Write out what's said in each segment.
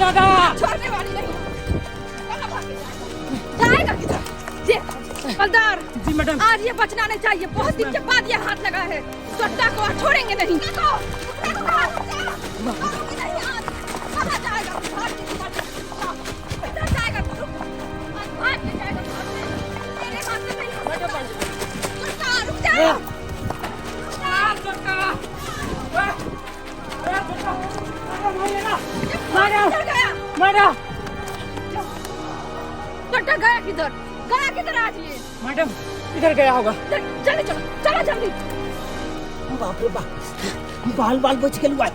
दादा। छोड़ने वाली नहीं हूँ। कहाँ भाग के जाएगा? जाएगा किधर? देख हवलदार जी मैडम। आज ये बचना नहीं चाहिए, बहुत दिन के बाद ये हाथ लगा है। सट्टा को आज छोड़ेंगे नहीं। देखो, देखो, छोड़ूंगी नहीं आज। कहाँ जाएगा? भाग के किधर जाएगा? किधर जाएगा? रुक। आज भाग के जाएगा, भाग के। तेरे हाथ से नहीं हो सकता। रुक जा, रुक जा। किधर गया? मैडम। सट्टा गया किधर? गया किधर आज ये? मैडम, इधर गया होगा। जल्दी चलो, चलो जल्दी। बाप रे बाप, बाल बाल बच गेलु आइ।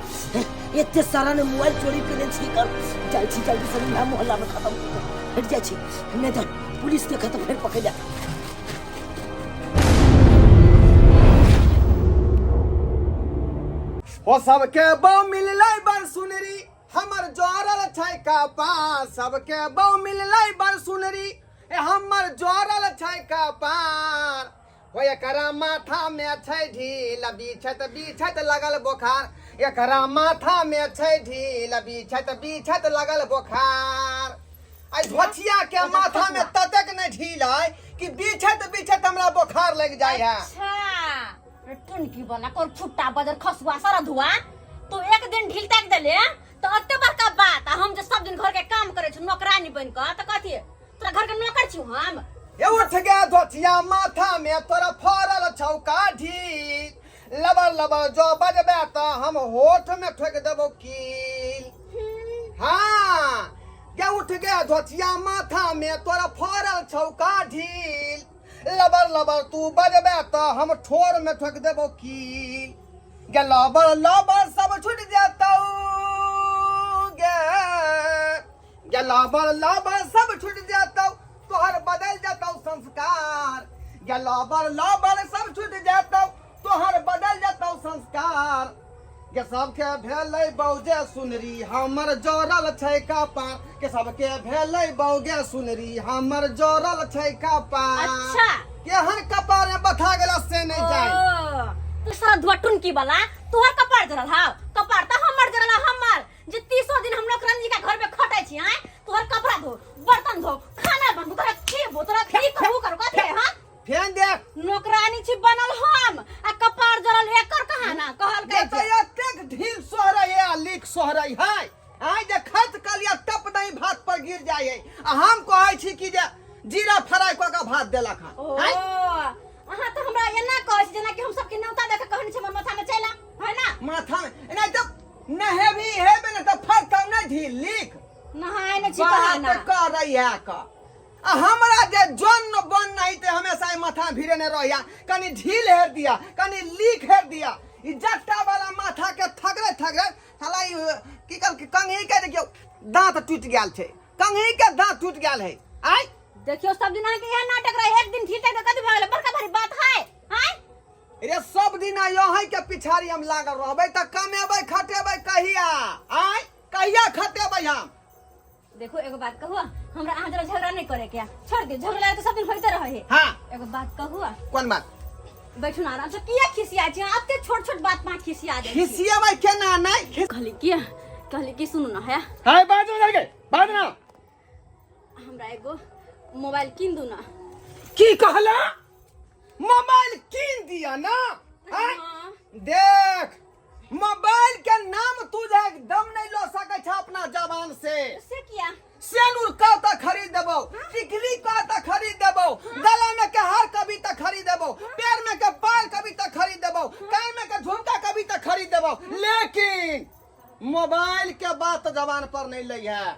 एते सारा ने मोबाइल चोरी केने छी कर जाइ छी जल्दी से इएह मोहल्ला में खत्म हटि जाइ छी, नहि तऽ पुलिस देखत तऽ फेर पकड़ि लेत। हो सबके बौ मिललै बड़ सुनरी, हमर जोरल छै कपार। सबके बौ मिललै बड़ सुनरी, ए हमर जोरल छै कपार। हो एकरा माथा में छै ढील, बिछत बिछत लगल बोखार। एकरा माथा में छै ढील, बिछत बिछत लगल बोखार। आई धोथिया के माथा में ततेक नहि ढील है कि बिछत बिछत हमरा बोखार लग जाय है। अच्छा, टुनकी वाला कोर फुट्टा बजर खसुआ सारा धुआ तू एक दिन ढील ताक देले तो अते बड़का बात, आ हम जे सब दिन घर के काम करे छी नौकरानी बन के, त कथी तोरा घर के नौकर छी हम? ये उठ गया धोथिया माथा में तोरा फरल छौका ढील, लबर लबर जो बजबे त हम होठ में ठोक देबो कील। हाँ गे उठ गया धोथिया माथा में तोरा फरल छौका ढील, लबर लबर तू बजबे त हम ठोर में ठोक देबो कील। गे लबर लबर सब छूट जेतौ गे, गे लबर लबर सब छूट जेतौ, तोहर बदल जेतौ संस्कार। गे लबर लबर सब छूट जेतौ, तोहर बदल जेतौ संस्कार। गे सबके भेलै बौजे सुनरी, हमर जोड़ल छै कपार। के सबके भेलै बौगे सुनरी, हमर जोड़ल छै कपार। अच्छा। केहन कपार में बथा गेला से नहीं जाए। ओ, तू सारा धुआ टुनकी वाला तोहर कपार जरल हाव, कपार त हमर जरल हा, हमर जे तीसो दिन हम नौकरानी जी का घर में खटै छी आय, तोहर कपड़ा धो, बर्तन धो, खाना बनबू, तोरा खेबो, तोरा ई करू करू कथी है? हां फेन देख, नौकरानी छी बनल हम आ कपार जरल एकर कहाँ ना कहल जे के तो एतेक ढील सोहरै है आ लीक सोहरै है आय, जे खत कलिया टप नहीं भात पर गिर जाय है, आ हम कहै छी कि जे जीरा फ्राई कऽ के भात देलक हन। ओ आँय? अहाँ तऽ हमरा एना कहै छी जेना कि हम सबके न्योता दऽ के कहने छी हमर माथा में चलि आ, है ना? माथा में एना तऽ नहेबी हेबे ने तऽ फटतौ नहि ढील लीक। नहाय नहि छी कहाँ बात ना करै है का आ हमरा जे जन बन नहीं ते हमेशा ई माथा भिड़े ने रहिया, कनी ढील हेर दिया, कनी लीक हेर दिया। ई जट्टा वाला माथा के थगरे थगरे साला ई की कल कंघी के देखियो दांत टूट गेल छै, कंघी के दांत टूट गेल है। आय देखियो सब दिन अहाँके इएह नाटक रहे, एक दिन ठीक है तऽ कथी भऽ गेलै, बड़का भारी बात है आय? रे सब दिन यहीं के पिछाड़ी हम लागल रहबै तऽ कमेबै खटेबै कहिया? आय कहिया खटेबै हम? देखो एगो बात कहू, हमरा अहाँ जरा झगड़ा नहीं करे के, छोड़ दियो झगड़ा तो सब दिन होते रहे है। हाँ। एगो बात कहू। कोन बात? बैठू ना आराम से, किया खिसिया छी अते छोट छोट बात में खिसिया जाय छी? खिसियेबै केना नहि कहली किया, कहली कि सुनू ना है। हाय बाजू ना गे, बाजू ना। हमरा एगो मोबाइल कीन दू ना। की कहला? मोबाइल कीन दिया ना? आँय? हाँ। देख मोबाइल के नाम तू जे एकदम नहीं लो सके छ अपना जबान से। से किया? सेनुर का त खरीद देबो, टिकली का त खरीद देबो, गला में के हार कभी त खरीद देबो, पैर में के पायल कभी त खरीद देबो, कान में के झुमका कभी त खरीद देबो, लेकिन मोबाइल के बात जबान पर नहीं लै है,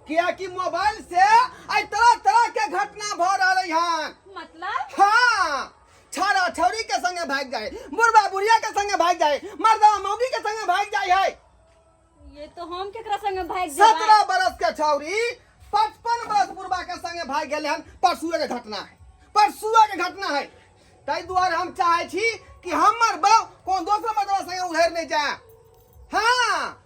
कियाकि मोबाइल से आई तरह तरह के घटना भ रहलै हन। मतलब? हाँ, छौड़ा छौड़ी के संगे भाग जाए, बुढ़वा बुढ़िया के संगे भाग जाए, मर्दवा मौगी के संगे भाग जाए है। ये तो हम केकरा संगे भाग जेबै? 17 बरस के छौड़ी 55 बरस बुढ़वा के संगे भाग गेलै हन। परसुए के घटना है, परसुए के घटना है। ताहि दुआरे हम चाहे छी कि हमर बाप कोनो दोसर मर्दवा संगे उधर नहीं जाए। हाँ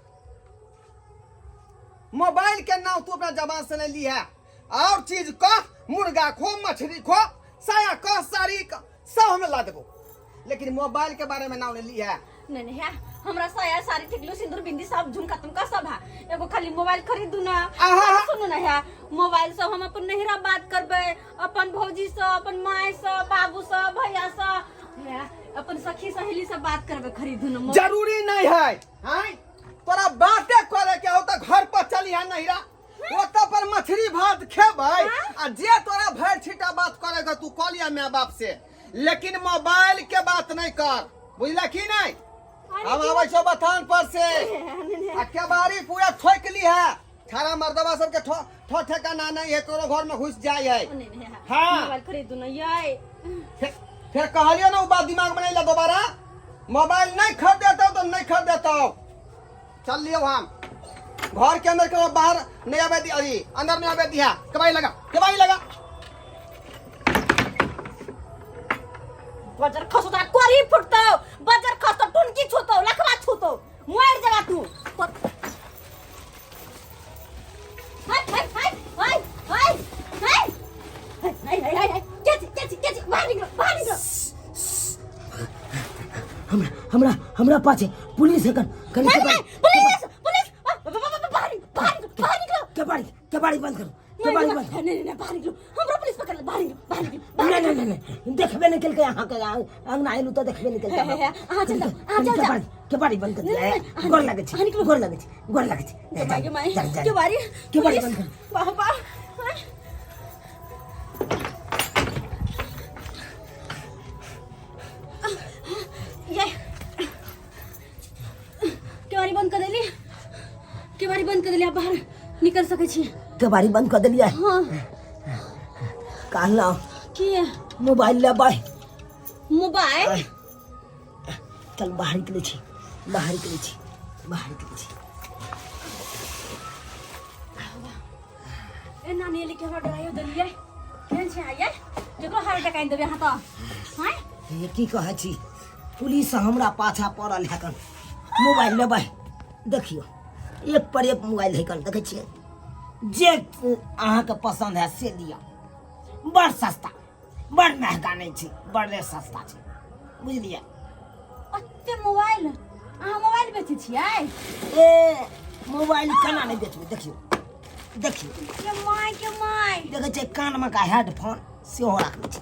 मोबाइल के नाम तू अपना जबान से नहीं ली है। और चीज कह, मुर्गा खो, मछली खो, साया कह, साड़ी कह, सब हम ला देबो, लेकिन मोबाइल के बारे में नाम नहीं ली है। नहीं नहीं है, हमरा साया साड़ी टिकलू सिंदूर बिंदी सब झुमका तुमका सब है एगो खाली मोबाइल खरीदू ना। आहा। सुनू ना है मोबाइल सब हम अपन नहिरा बात करबै अपन भौजी से अपन माय से बाबू से भैया से है, अपन सखी सहेली से बात करबै खरीदू ना मोबाइल। जरूरी नहीं है हैं तोरा बाते करे के हो तो घर पर चली है नहिरा ओतऽ पर मछली भात खेबै आ जे तोरा भरि छिटा बात करे के तू कह लिया माय बाप से लेकिन मोबाइल के बात नहीं कर बुझला की नहीं हम आबै छौ बथान पर से आ केबाड़ी पूरा ठोक ली है छाड़ा मर्दबा सबके ठो ठो ठेकाना नहीं है करो घर में घुस जाय है नहीं नहीं है। हाँ। मोबाइल खरीदू ना ये फिर कहलियो ना उ बात दिमाग में नहीं ला दोबारा मोबाइल नहीं खरीद देता तो नहीं खरीद देता चल लियो हम घर के अंदर के बाहर नहीं आवे दी अरे अंदर नहीं आवे दिया कबाई लगा कबाई लगा बजर खसो तोरा कोरी फुटतो बजर खसतो टुनकी छूतो लखवा छूतो मर जबा तू हाय हाय हाय हाय हाय हाय हाय हाय हाय हाय के छी के छी बाहर निकलो बाहर निकलो। हमरा हमरा हमरा पाछे पुलिस है कन कनी नहीं नहीं पुलिस पुलिस बाहर बाहर बाहर निकलो। केबाड़ी केबाड़ी बंद करो केबाड़ी बंद नहीं नहीं नहीं बाहर निकलो हमरा पुलिस पकड़ ले बाहर निकलो बाहर निकलो। नहीं नहीं नहीं नहीं देखबे नहीं केलकै अहाँ के अंगना एलु तऽ देखबे नहीं केलकै। हे, हे, अहाँ चल जाउ, अहाँ चल जाउ। केबाड़ी केबाड़ी बंद कर नहीं, नहीं, नहीं, गोर लागै अहाँ छी निकलू। गोर लागै छी गोर लागै छी। के माई के माई जा, जा, के बारी केबाड़ी पुलिस, बंद कर। वाह वाह ये केवाड़ी बंद कर देली केवाड़ी बंद कर देली आप बाहर निकल सकै छी। केबाड़ी बंद कर देलियै। हाँ। कहलहुँ की मोबाइल लेबै। मोबाइल चल बाहर निकलै छी बाहर निकलै छी बाहर निकलै छी। ए नानी एली के हमरा डराइयो देलियै केहन छै आइयै केकरो हार्ट अटैक आनि देबै अहाँ तऽ आँय। हे की कहै छी पुलिस हमरा पाछा पड़ल है कन मोबाइल लेबै। देखियौ एक पर एक मोबाइल है कन देखै छियै जे अहाँके पसन्द है से लिअ बड़ सस्ता बड़ महंगा नहीं छै बड़े सस्ता छै बुझलियै। ओते मोबाइल अहाँ मोबाइल बेचै छियै? ए मोबाइल केना नहि बेचबै देखियौ देखियौ के my के my देखै छियै कानमे का हेडफोन सेहो राखने छै।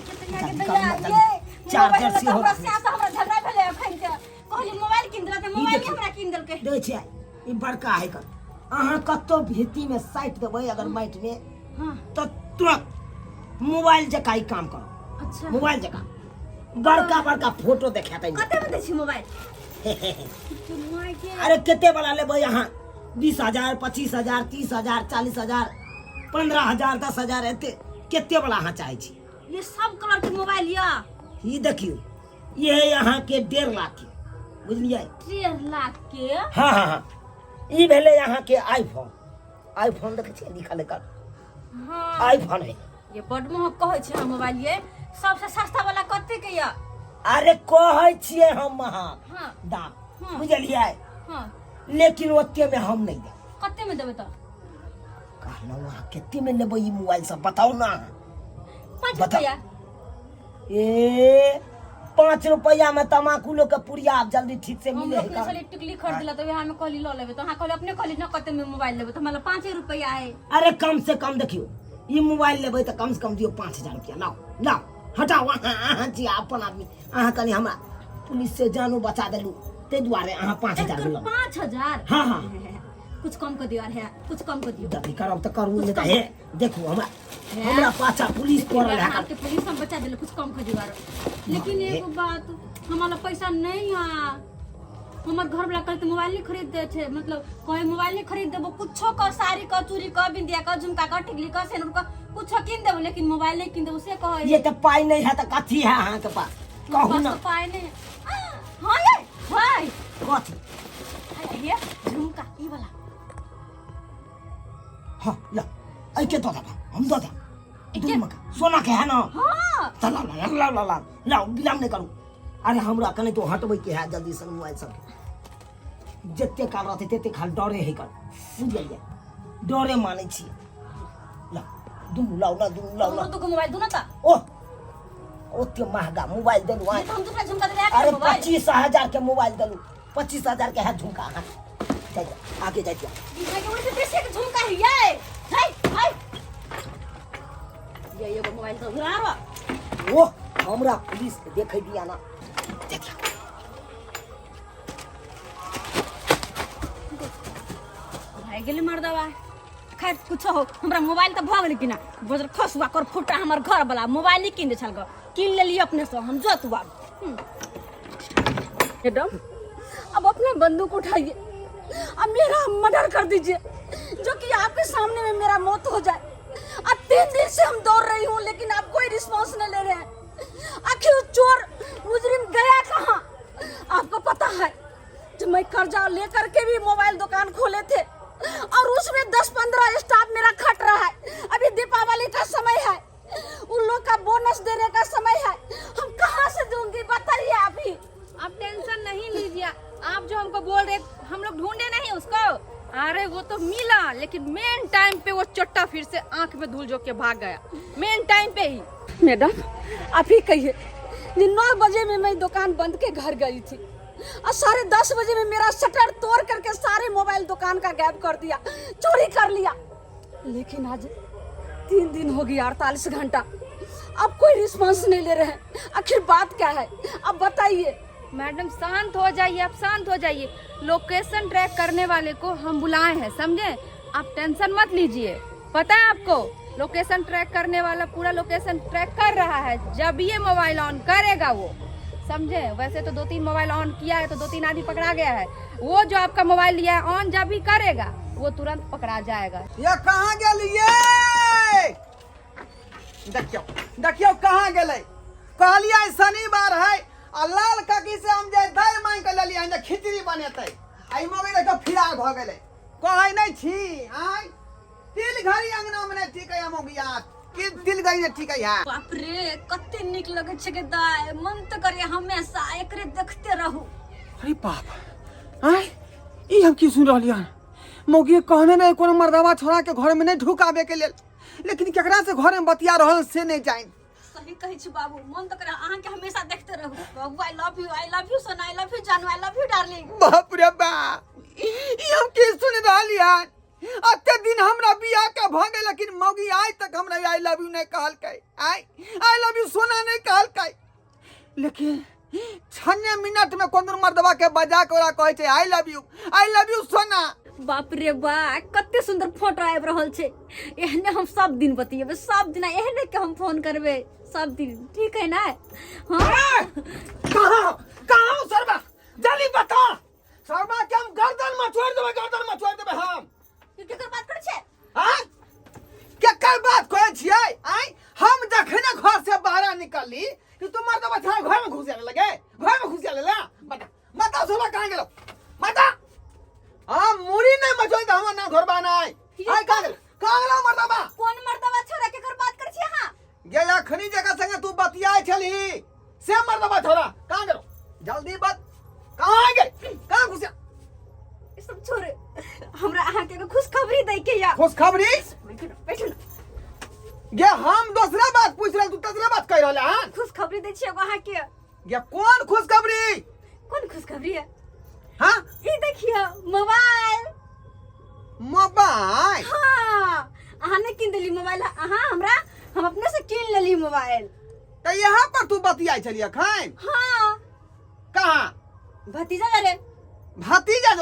केतना के जल्दी दैया करू, ये जल्दी। चार्जर मोबाइल सेहो हमरा राखने से हमरा झगड़ा भेलै अखन के कहली मोबाइल कीन देलक ई मोबाइल देखियौ। हमरा कीन देलकै। देखै छियै ई बड़का है कन अहाँ कतौ भीतीमे साटि देबै अगर माटिमे हाँ तऽ तुरंत मोबाइल जकाँ ई काम करत। अच्छा मोबाइल जकाँ बड़का बड़का फोटो देखातै। कते में दै छी मोबाइल? के my के अरे कते वाला लेबै अहाँ 20,000 25,000 30,000 40,000 15,000 10,000 एते कते वाला अहाँ चाहै छी? ये सब कलर के मोबाइल या ई देखियौ ये अहाँ के 1.5 लाख के बुझलियै। 1.5 लाख के? हाँ हाँ हाँ ई भेलै अहाँ के आईफोन आईफोन देखै छियै लिखल एकर। हाँ आईफोन है। ये बड महग कहै छै हम मोबाइल ये सबसे सस्ता वाला कते के या? अरे कहै छियै हम महग हाँ दाम हाँ। बुझलियै। हाँ लेकिन ओते में हम नहीं देब। कते में देबै तऽ? कहलहुँ अहाँ कते में लेबै ई मोबाइल सब बताउ ना। 5 बताउ। रुपया। ए 5 रुपया में तमाकू लोग के पुड़िया आब जल्दी ठीक से हम मिले है अपने का? छली टिकली खरीद ला तऽ वएह में कहली लऽ लेबै तऽ अहाँ कहली अपने कहली न कते में मोबाइल लेबै तऽ हमरा 5 रुपया है। अरे कम से कम देखियौ ई मोबाइल लेबै तऽ कम से कम दियौ 5,000 रुपया। लाओ लाओ हटाओ अहाँ अहाँ छी अपन आदमी अहाँ कनि हमरा पुलिस से जानो बचा देलू ताहि दुआरे अहाँ 5,000 एकर लऽ 5,000? हाँ, हाँ। कुछ कम कर दियो है कुछ कम कर दियो। जल्दी करब तऽ करू कुछ नहीं तऽ कम। हे देखू हमरा हे। हमरा पाछा पुलिस पड़ल है। आपके पुलिस हम बचा देले कुछ कम कर दियो आरो। लेकिन हे। एगो बात हमारा पैसा नहीं है हमर घर वाला कहते मोबाइल नहीं खरीद दे छे मतलब कहे मोबाइल नहीं खरीद देबो कुछो क साड़ी क चूड़ी क बिंदिया क झुमका क टिकली क सेनुर क कुछो कीन देबो लेकिन मोबाइल नहीं कीन देबो से कहे। ये तऽ पाई नहीं है तऽ कथी है अहाँ के पास कहू पास ना। तो पाई नहीं है। हाँ ये हाय कथी? ये झुमका ई वाला। हाँ ला ऐ के दऽ देब हम दऽ देब एके? दुनू के सोना के है ना। हाँ तऽ ला ला ला ला ला ला विलम्ब नहीं करू। अरे हमरा कने तो हटबै के है जल्दी से मोबाइल सब जते काल रहते तते काल डरे है कर बुझलियै डरे मानै छी। ला दुनू लाउ ना दुनू लाउ ना। हमरो दुगो मोबाइल दू ना तऽ। ओह ओते महंगा मोबाइल देलू ये तो हम दूसरा झुमका देले अरे मोबाइल। 25,000 के मोबाइल देलू 25,000 के है झुमका। हाँ जाय दिया, आगे जाय दिया। ई के ओइसे बेसी के झुमका है ये। है है ये एगो मोबाइल तो उड़ा रहा। ओ हमरा पुलिस के देखे दिया ना। जाय दिया। भाई गेलै मर्दवा। खैर कुछो हो, हमरा मोबाइल तऽ भऽ गेलै कि ना। बजर खसुआ कर फुटा हमर घर वाला मोबाइल नहीं कीन दे छल ग, कीन लेली अपने से हम जोतुआ। मैडम अब अपना बंदूक उठाइए, अब मेरा मर्डर कर दीजिए, जो कि आपके सामने में मेरा मौत हो जाए। अब 3 दिन से हम दौड़ रही हूँ लेकिन आप कोई रिस्पॉन्स नहीं ले रहे हैं। आखिर चोर मुजरिम गया कहाँ? आपको पता है जब मैं कर्जा लेकर के भी मोबाइल दुकान खोले थे और उसमें 10-15 स्टाफ मेरा खट रहा है। अभी दीपावली का समय है, उन लोग का बोनस देने का समय है, हम कहाँ से दूंगी बताइए आप ही। आप टेंशन नहीं लीजिए, आप जो हमको बोल रहे हम लोग ढूंढे नहीं उसको। अरे वो तो मिला लेकिन मेन टाइम पे वो चट्टा फिर से आंख में धूल झोंक के भाग गया, मेन टाइम पे ही। मैडम आप ही कहिए, 9 बजे में मैं दुकान बंद के घर गई थी और 10:30 बजे में मेरा शटर तोड़ करके सारे मोबाइल दुकान का गायब कर दिया, चोरी कर लिया। लेकिन आज 3 दिन हो गया, 48 घंटा, अब कोई रिस्पांस नहीं ले रहे हैं। आखिर बात क्या है अब बताइए। मैडम शांत हो जाइए, आप शांत हो जाइए। लोकेशन ट्रैक करने वाले को हम बुलाए हैं, समझे? आप टेंशन मत लीजिए। पता है आपको लोकेशन ट्रैक करने वाला पूरा लोकेशन ट्रैक कर रहा है। जब ये मोबाइल ऑन करेगा वो, समझे? वैसे तो 2-3 मोबाइल ऑन किया है तो 2-3 आदमी पकड़ा गया है। वो जो आपका मोबाइल लिया है ऑन जब भी करेगा वो तुरंत पकड़ा जाएगा। ये कहाँ गेलिए? देखियो देखियो कहाँ गेलै। कहलियै शनिवार है आ लाल काकी से हम जे दालि मांगि के लेलियै जे खिचड़ी बनेतै, आ ई मम्मी देखियो फिराक भऽ गेलै। कहै नहि छी आँय, तिल घड़ी अंगना में नहि टिकै है मौगिया, कि तिल घड़ी नहि टिकै है। बाप रे कते नीक लगै छै गे दाइ, मन तऽ करे हमेशा एकरे देखते रहू। अरे बाप, आँय ई हम की सुन रहलियै हन? मौगी कहने नहीं कोनो मर्दवा छोड़ा के घर में नहीं ढुकाबे के लेल, लेकिन केकरा से घर में बतिया रहल से नहीं जान। सही कहै छी बाबू, मन तऽ करे अहाँ के हमेशा देखते रहू। बाबू I love you, I love you Sona, I love you जानू, I love you darling. बाप रे बाप, ई हम की सुन रहलियै हन? अते दिन हमरा बियाह के भ गेल लेकिन मौगी आइ तक हमरा I love you नहीं कहलकै, I I love you सोना नहीं कहलकै। लेकिन छन्ने मिनट में कोन मर्दवा के बजा के ओकरा कहै छै I love you, I love you सोना। बाप रे बा कते सुंदर फोटो आबि रहल छै। एहने हम सब दिन बतियेबै, सब दिन एहने के हम फोन करबै सब दिन, ठीक है ना? हाँ कहाँ कहाँ सरबा जल्दी बता, सरबा के हम गर्दन में छोड़ देबै, गर्दन में छोड़ देबै हम। केकर बात करै छै? आँय केकर बात कहै छियै? आँय हम जखने घर से बाहर निकलली कि तू मर्दवा छड़ा घर में घुसिया लगे, घर में घुसिया ले। बता बता सरबा कहाँ गेलो? बता। हाँ मुड़ी नहीं मचोई त हमर ना घर बनाय। आय कहाँ गेलो? कहाँ गेलो मर्दवा? कोन मर्दवा छोरा केकर बात करै छी अहाँ? गे अखनी जगह संगे तू बतियाय छलही से मर्दवा छोरा कहाँ गेलो? जल्दी बत, कहाँ गेल? कहाँ घुसिया? ई सब छोड़े, हमरा अहाँ के एगो खुशखबरी दै के या। खुशखबरी? बैठू ना, बैठू ना। गे हम दोसरा बात पूछ रहल, तू तेसरा बात कह रहल हन। खुशखबरी दै छी एगो अहाँ के। गे कोन खुशखबरी? कोन खुशखबरी है? हाँ ई देखियो मोबाइल। मोबाइल? हाँ अहाँ नहीं कीन देली मोबाइल, अहाँ हमरा, हम अपने से कीन लेली मोबाइल। त यहाँ पर तू बतियाइ छली अखन? हाँ। कहाँ? भतीजा रे। भतीजा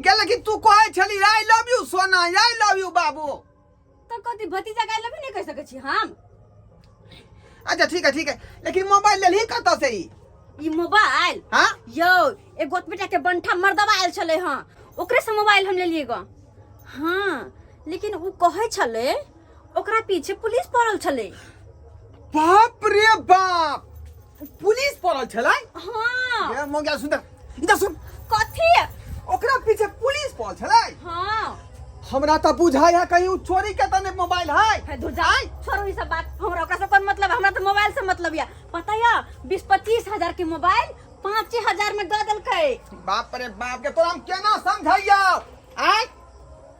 गे लेकिन तू कहै छली I love you Sona, I love you बाबू। तो कथी भतीजा के I love you नहीं कह सकै छी हम? अच्छा ठीक है ठीक है, लेकिन मोबाइल लेलही कतऽ से ई? ई मोबाइल? हाँ? यौ एगो बेटा के बंठा मर्दवा आयल छलै हँ, ओकरे से मोबाइल हम लेलियै ग। हाँ लेकिन उ कहै छलै ओकरा पीछे पुलिस पड़ल छलै। बाप रे बाप, पुलिस पड़ल छलै? हाँ। ये मोगिया सुन, इधर सुन। कथी? ओकरा पीछे पुलिस पड़ल छलै? हाँ। हमरा तऽ बुझाय है कहीं उ चोरी के तने मोबाइल है। है धुर जा, छोड़ो ई सब बात, हमरा ओकरा से कोन मतलब, हमरा तऽ मोबाइल से मतलब या। पता या 20-25 हजार के मोबाइल 5 हजार में दऽ देलकै। बाप रे बाप के तोरा हम केना समझाइयो? आय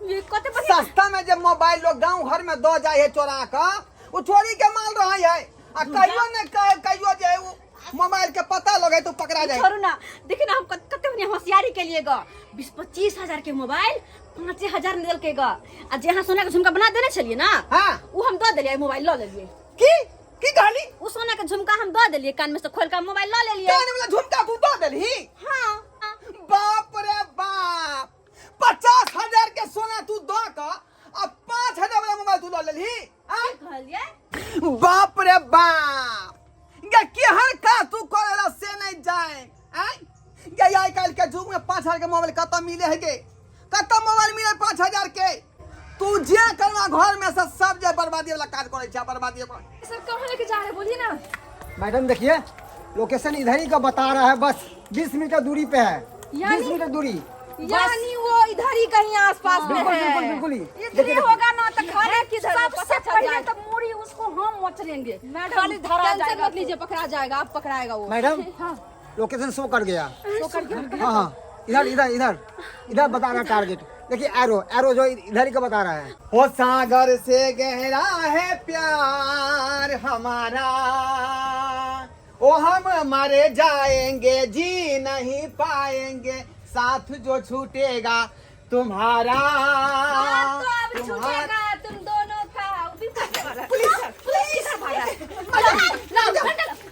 ये कते बढ़िया सस्ता में जब मोबाइल लोग गांव घर में दऽ जाय है चोरा के, उ चोरी के माल रहे है। आ कहियो ने कहे, कहियो जे उ मोबाइल के पता लगे तो पकड़ा जाए। छोड़ू ना, देखिए ना हम कते बढ़िया होशियारी के लिए ग 20-25 हजार के मोबाइल 5 हजार में देलकै ग। आ जे अहाँ सोना के झुमका बना देने छलियै ना, उ हम दऽ देलियै, मोबाइल लऽ लेलियै। की की कहली? उ सोना के झुमका हम दऽ देलियै, कान में से खोल के मोबाइल लऽ लेलियै। कान वाला झुमका तू दऽ देलही? हाँ। बाप रे बाप, 50,000 के सोना तू दऽ कऽ आ 5,000 वाला मोबाइल तू लऽ लेलही आँय? कहलियै। बाप रे बाप गे, केहन काज तू करेला से नहीं जाए आँय गे। आइ काल्हि के युग में 5,000 के मोबाइल कतऽ मिले है गे? कतऽ मोबाइल मिले 5,000 के? तू जे करना घर में से सब जे बर्बादी वाला काज करै छै, बर्बादी वाला। सर, कहाँ लेके जा रहे हैं, बोलिए ना। मैडम, देखिए, लोकेशन इधर ही का बता रहा है, बस 20 मीटर दूरी पे है। 20 मीटर दूरी। यानी वो इधर ही कहीं आसपास में बिल्कुल। है। बिल्कुल, बिल्कुल ही। इधर देखिए, ही होगा ना तो खाना किधर वो सबसे पता चल पहले जाएगा। तो मूड़ी उसको हम मचलेंगे। मैडम, खाली धरा टेंशन जाएगा। मत लीजिए, पकड़ा जाएगा, आप पकड़ाएगा वो। मैडम, हाँ। लोकेशन शो कर गया। तो कर गया? हाँ, इधर इधर इधर इधर बता रहा है टारगेट। देखिए, एरो एरो जो इधर ही का बता रहा है। हो सागर से गहरा है प्यार हमारा, ओ हम मर जाएंगे, जी नहीं पाएंगे, साथ जो छूटेगा तुम्हारा। साथ तो अब तुम्हारा। छूटेगा तुम दोनों का, वो भी भागने वाला है। पुलिस। पुलिस किधर भाग रहा है? मैडम,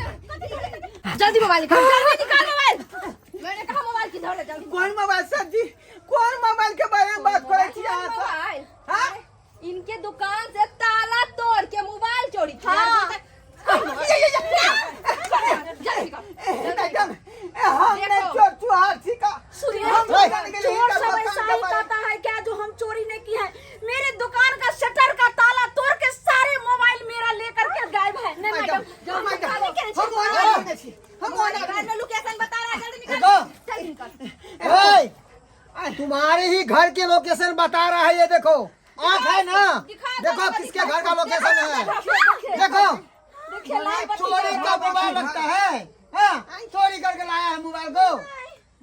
जल्दी मोबाइल निकाल, जल्दी निकाल मोबाइल। मैंने कहा मोबाइल किधर है, जल्दी। कौन मोबाइल सर जी? कौन मोबाइल के बारे में बात करे छी अहाँ सब? मोबाइल। हाँ? इनके दुकान से ताला तोड़ के मोबाइल चोरी किया। हाँ। जल्दी निकाल। मैडम, ए, हम नहीं देखो। चोर चुहार छी का। सुनिए, हम दुकान के लिए चोर हिनकर सब दुकान ऐसा के ही बारे- करता है क्या, जो हम चोरी नहीं की है? मेरे दुकान का शटर का ताला तोड़ के सारे मोबाइल मेरा लेकर के गायब है। नहीं मैडम, मैडम, मैडम, हम हम ओना आदमी छी, हम ओना मोबाइल आदमी। में लोकेशन बता रहा है, जल्दी निकाल। देखो। जल्दी निकाल। ए, तुम्हारे ही घर के लोकेशन बता रहा है। ये देखो, आंख है ना? दिखा, देखो, दिखा, किसके दिखा। घर का लोकेशन है। देखिए, देखो। देखिए, लाल बत्ती चोरी जल का मोबाइल लगता है। हाँ, चोरी करके लाया है मोबाइल को।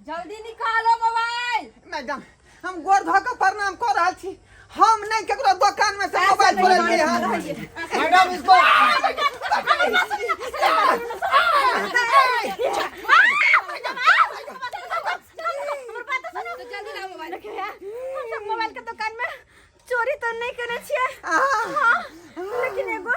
जल्दी निकालो मोबाइल। मैडम, हम गोर धऽ कऽ प्रणाम कऽ रहल छी, हम नहि केकरो दोकान में से मोबाइल चोरेलियै हन। मैडम, इसको तो जल्दी लाओ मोबाइल। देखिए, हम सब मोबाइल के दुकान में चोरी तो नहीं करने छियै। हाँ, लेकिन एगो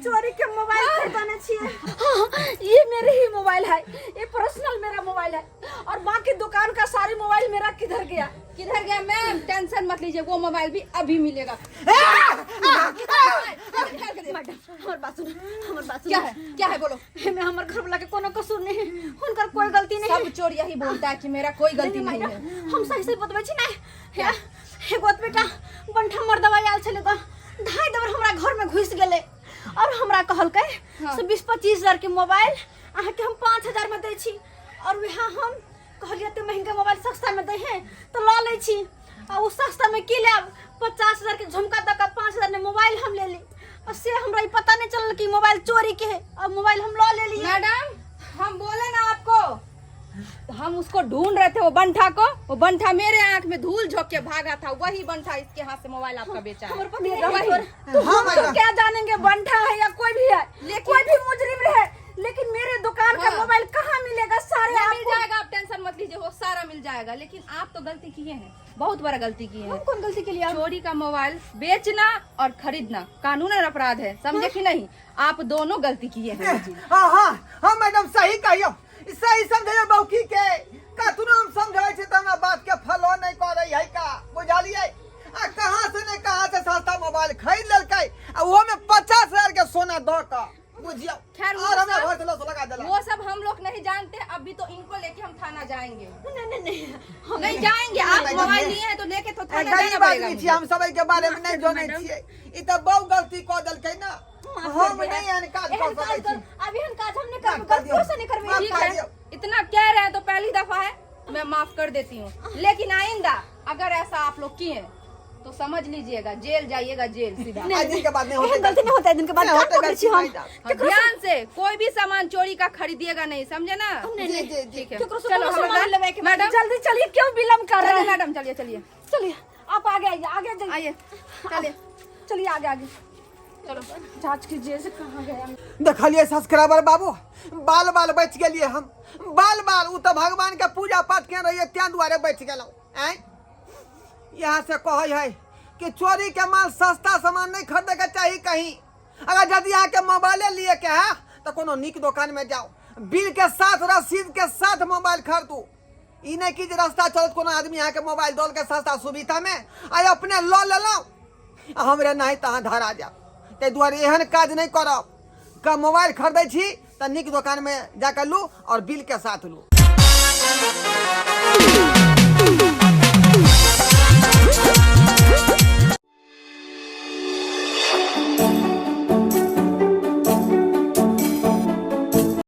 चोरी के मोबाइल खरीदने छियै। हाँ, ये मेरे ही मोबाइल है, ये पर्सनल मेरा मोबाइल है और बाकी दुकान का सारी मोबाइल मेरा किधर गया? किधर गया? मैम, टेंशन मत लीजिए, वो मोबाइल भी अभी मिलेगा। मैडम, हमर बात सुनो, हमर बात सुनो। क्या है, क्या है, बोलो। एमे हमर घर वाला के कोनो कसूर नहीं है, हुनकर कोई गलती नहीं है। सब चोर यही बोलता है कि मेरा कोई गलती नहीं है। मैडम, हम सही सही बतबै छी ने। हे एगो बेटा बंठा मर्दवा आयल छलै तऽ ढाई देबर हमरा घर में घुसि गेलै और हमरा कहलकै से 20-25 हजार के मोबाइल अहाँके हम 5,000 में दै छी। और वएह हम कहलियै, एते महंगा मोबाइल सस्ता में दै है तऽ लऽ लै छी। आ ओ सस्ता में की लेब, 50,000 के झुमका दऽ कऽ 5,000 में मोबाइल हम लेली और से हमरा ई पता नहीं चलल कि मोबाइल चोरी के है और मोबाइल हम लऽ लेली। मैडम, हम बोले ना आपको, हम उसको ढूंढ रहे थे वो बंठा को। वो बंठा मेरे आंख में धूल झोंक के भागा था, वही बंठा इसके हाथ से मोबाइल आपका बेचा है। हमर पति नहीं। वही। तो हाँ, हम तो मैडम। क्या जानेंगे बंठा है या कोई भी है, कोई भी मुजरिम रहे, लेकिन मेरे दुकान का मोबाइल कहाँ मिलेगा सारे नहीं, मिल आपको? जाएगा, आप टेंशन मत लीजिए, वो सारा मिल जाएगा। लेकिन आप तो गलती किए हैं, बहुत बड़ा गलती किए हैं। हम कौन गलती के लिए? चोरी का मोबाइल बेचना और खरीदना कानूनन अपराध है, समझे कि नहीं? आप दोनों गलती किए हैं जी। हाँ हाँ हाँ मैडम, सही कहियो, सही समझियो बौकी के। कतनो हम समझाबै छी तऽ हमरा बात के फॉलो नहीं करै है का, बुझलियै? आ कहाँ से नहीं कहाँ से सस्ता मोबाइल खरीद लेलकै आ ओहो में 50,000 के सोना दऽ कऽ, बुझियौ। खैर, वो और हमरा सब- घर से लस लगा देलक। वो सब हम लोग नहीं जानते। अभी तो इनको लेके हम थाना जाएंगे। नहीं नहीं नहीं, हम नहीं जाएंगे। आप मैडम, मोबाइल ये- लिए हैं तो लेके तो थाना गरीब जाना पड़ेगा आदमी छी मुझे। हम, सब के बारे में नहीं जानै छियै। ई तऽ बहुत गलती कऽ देलकै ना, हम नहीं एहन काज एहन कऽ काज सकै कर छी। अभी एहन काज हम नहीं माफ करबै, कर दियौ। गलतियों से नहीं करबै। माफ ठीक कर है, दियौ। इतना कह रहे हैं तो पहली दफा है, मैं माफ कर देती हूँ, लेकिन आइंदा अगर ऐसा आप लोग किए तो समझ लीजिएगा, जेल जाइएगा, जेल सीधा। आज दिन के बाद नहीं होते। एहन गलती नहीं होता है दिन के बाद। नहीं कान होते पकड़ै छी हम। गलती, हाँ, ध्यान से कोई भी सामान चोरी का खरीदिएगा नहीं, समझे ना? नहीं, जी नहीं। जी जी। ठीक है, केकरो से चलो कोनो सामान हमरदार लेबै के मैडम। जल्दी चलिए, क्यों विलंब कर रहे चलिए हैं? मैडम, चलिए चलिए। चलिए, अब आप आगे आइए, आगे जाइए। आइए, चलिए। चलिए आगे आगे। चलो। जांच कीजिए इसे कहाँ गया। देखलिए सब्सक्राइबर बाबू, बाल बाल बच गेलिए हम, बाल बाल। उ तो भगवान के पूजा पाठ के रहिए त्यां दुआरे बच गेलहुँ। आँय, यहाँ से कहै है कि चोरी के माल सस्ता सामान नहीं खरीदे के चाही कहीं। अगर यदि अहाँ के मोबाइले लिए के है तो कोनो नीक दुकान में जाओ, बिल के साथ रसीद के साथ मोबाइल खरीदू। ई नहीं कि जे रास्ता चलत कोनो आदमी अहाँ के मोबाइल दौल के सस्ता सुविधा में आइ अपने लऽ लेलहुँ आ हमरे नहीं तऽ अहाँ धरा जायब। ताहि दुआरे एहन काज नहि करब। का मोबाइल खरीदै छी तऽ नीक दोकानमे जाकऽ लू और बिल के साथ लू।